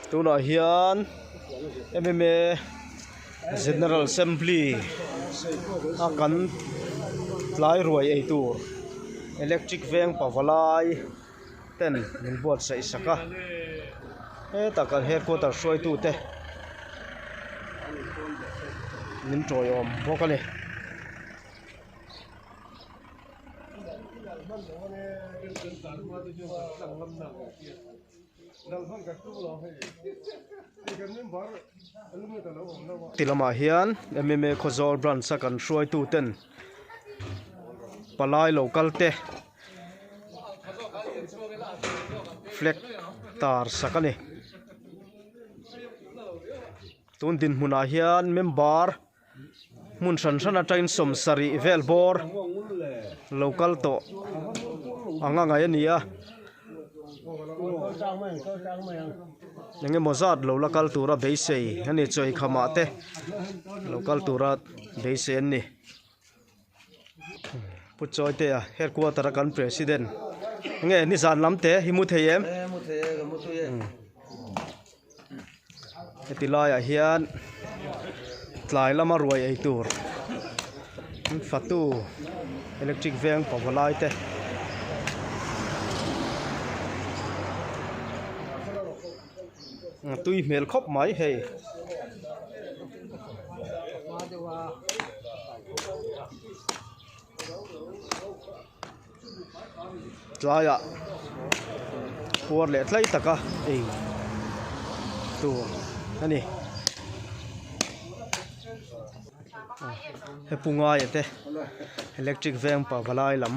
Tunah hian mma General Assembly a kan tlai ruai ei tur electric veng pavalai ten min buatsaih sak a hetah kan headquarter hruaitu te min tawiawm bawk a ni. Ti lamah hian mma Khawzawl branch a kan hruaitu ten palai lo kal te flag tar sak a ni. Tun dinhmunah hian member hmun hran hran atangin sawmsarih vel bawr lo kal tawh ang a ngaih a ni a eng emaw zat lo la kal tura beisei a ni chaw eikham ah te lo kal tura beisei an ni pu chawi te a headquarter a kan president nge nizan lam te hi mu thei em. Heti laiah hian tlai lama ruai ei tur fatu electric veng pavalai te a tui hmel khawp mai hei. Tlaiah puar leh tlai taka ei tur a ni. He pungaia te electric veng pa valai lam.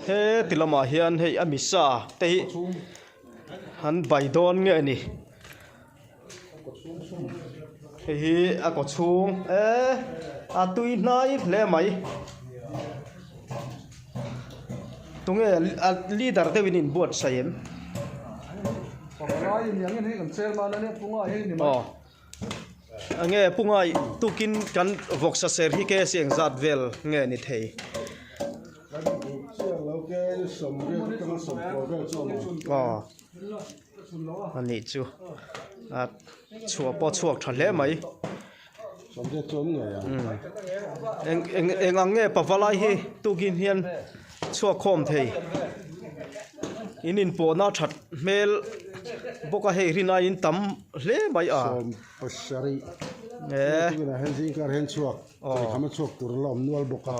He ti lamah hian hei a misa te hi an bai dawn nge ni hei hi a kaw chhung eee a tui hnai hle mai tunge a leader deuhin in buatsaih em. Enge pungai tukin kan vawksa ser hi ke si engzat vel nge ni thei. Aw a nih chu a chhuah pawh a chhuak tha hle mai. Eng eng eng ang nge pavalai hi tukin hian chhuak khawm thei. In inpawhna that hmel bawk a hei rin aiin tam hle mai a. Sawm pasarih tunah hian zingkar hian chhuak chawlhkham a chhuak tur la awm nual bawk a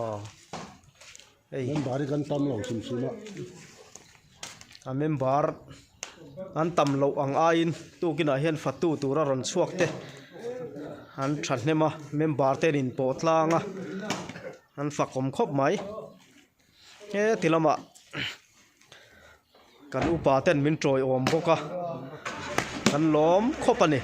member hi kan tam lo hrim hrim a. A member an tam loh ang aiin tukinah hian fatu tura rawn chhuak te an thahnem a member te an inpawh tlang a an fakawm khawp mai. Heti lamah kan upa ten min tawiawm bawk a kan lawm khawp a ni.